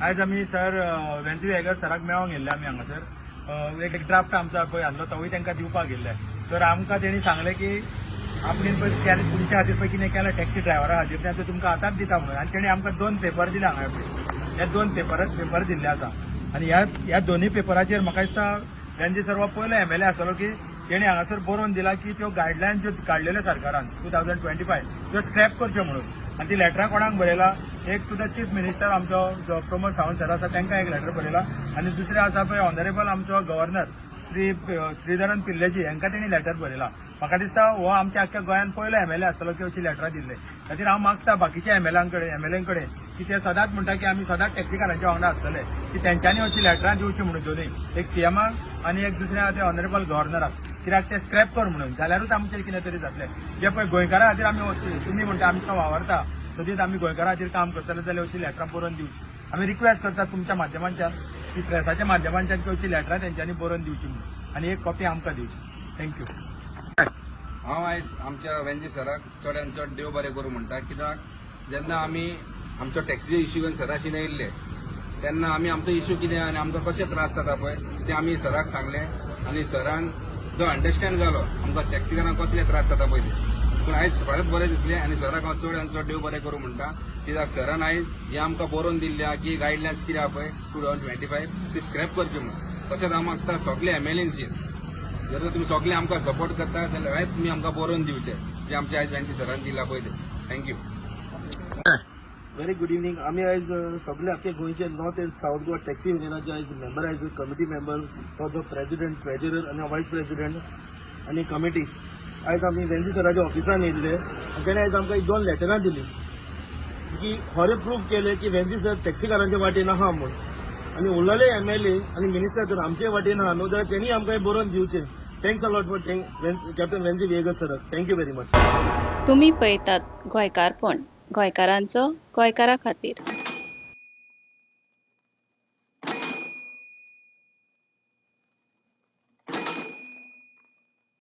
आयज आमी सर वेन्सी व्हिएगस सराक मेळोंक गेल्ले. आमी हांगासर एक ड्राफ्ट आमचो पळय आसलो, तोवूय तांकां दिवपाक गेल्ले. तर आमकां तेणी सांगलें की आपणें पळय केलें, तुमच्या खातीर पळय कितें केलें टॅक्सी ड्रायव्हरा खातीर, तें आतां तुमकां आतांच दिता म्हणून. आनी तेणी आमकां दोन पेपर दिले. हांगा पळय, हे दोन पेपर पेपर दिल्ले आसा आनी ह्या दोनूय पेपराचेर म्हाका दिसता वेन्झी सर हो पयलो एमएलए आसलो की तेणी हांगासर बरोवन दिला की त्यो गायडलायन ज्यो काडलेल्यो सरकारान 2025, त्यो स्क्रॅप करच्यो म्हणून. आनी ती लेटरां कोणाक बरयला? एक टू the chief minister, आमचो जो प्रमोद सावंत सर आसा, तांकां एक लेटर बरयला आनी दुसरें आसा पळय ऑनरेबल आमचो गव्हर्नर श्री श्रीधरन पिल्लेजी हांकां तेणी लेटर बरयला. म्हाका दिसता हो आमच्या आख्ख्या गोंयांत पयलो एमएलए आसतलो की अशी लेटरां दिल्ले खातीर हांव मागता बाकीच्या एमएलए कडेन की ते सदांच म्हणटा की आमी सदांच टॅक्सीकारांच्या वांगडा आसतले, की तेंच्यांनी अशी लेटरां दिवची म्हणून दोनूय, एक सीएमाक आनी एक दुसऱ्या ते ऑनरेबल गव्हर्नराक, कित्याक ते स्क्रॅप कर म्हणून, जाल्यारूच आमचें कितें तरी जातलें. जे पळय गोंयकारां खातीर आमी, तुमी म्हणटा आमकां वावरता, सदींच आमी गोंयकारां खातीर काम करतले, जाल्यार अशी लेटरां बरोवन दिवची. आमी रिक्वेस्ट करतात तुमच्या माध्यमांच्यान की प्रेसाच्या माध्यमांच्यान की अशी लेटरां तेंच्यांनी बरोवन दिवची म्हणून आनी एक कॉपी आमकां दिवची. Thank you. हांव आयज आमच्या वेन्झी सराक चडान चड देव बरें करूं म्हणटा, कित्याक जेन्ना आमी आमचो टॅक्सीचे इश्यू घेवन सराशीन येयल्ले तेन्ना आमी आमचो इश्यू कितें आनी आमकां कशे त्रास जाता पळय ते आमी सराक सांगले आनी सरान जो अंडरस्टँड जालो आमकां टॅक्सीकारांक कसले त्रास जाता पळय ते. पूण आयज फारच बरें दिसलें आनी सराक हांव चड आनी चड देव बरें करूं म्हणटा, कित्याक सरान आयज हें आमकां बरोवन दिल्लें आहा की गायडलायन्स कितें आहा पळय 2025, ती स्क्रॅप करची म्हणून. तशेंच हांव मागता सगळे एमएलएनशी, जर तुमी सगळे आमकां सपोर्ट करता जाल्यार तुमी आमकां बरोवन दिवचे जे आमचे आयज वेन्झी सरान दिला पळय ते. Thank you. Very good evening. आमी आयज सगळे आख्खे गोंयचे north and south Goa taxi युनियनाचे आयज मेंबर, आयज कमिटी मेंबर, तो जो प्रेसिडेंट, ट्रेजरर आनी वायस प्रेसिडेंट आनी कमिटी आयज आमी वेन्झी सराच्या ऑफिसान येयल्ले आनी तेणे आयज आमकां एक दोन लेटरां दिली की खरें प्रूफ केलें की वेन्झी सर टॅक्सीकारांच्या वाटेन आहा म्हूण. आनी उरलेले एमएलए आनी मिनिस्टर जर आमचे वाटेन आहा न्हू जाल्यार तेणी आमकां हें बरोवन दिवचें. Thanks a lot for Captain Venzy Viegas sir. Thank you very much. तुमी पळयतात गोंयकारपण, गोंयकारांचो गोंयकारा खातीर.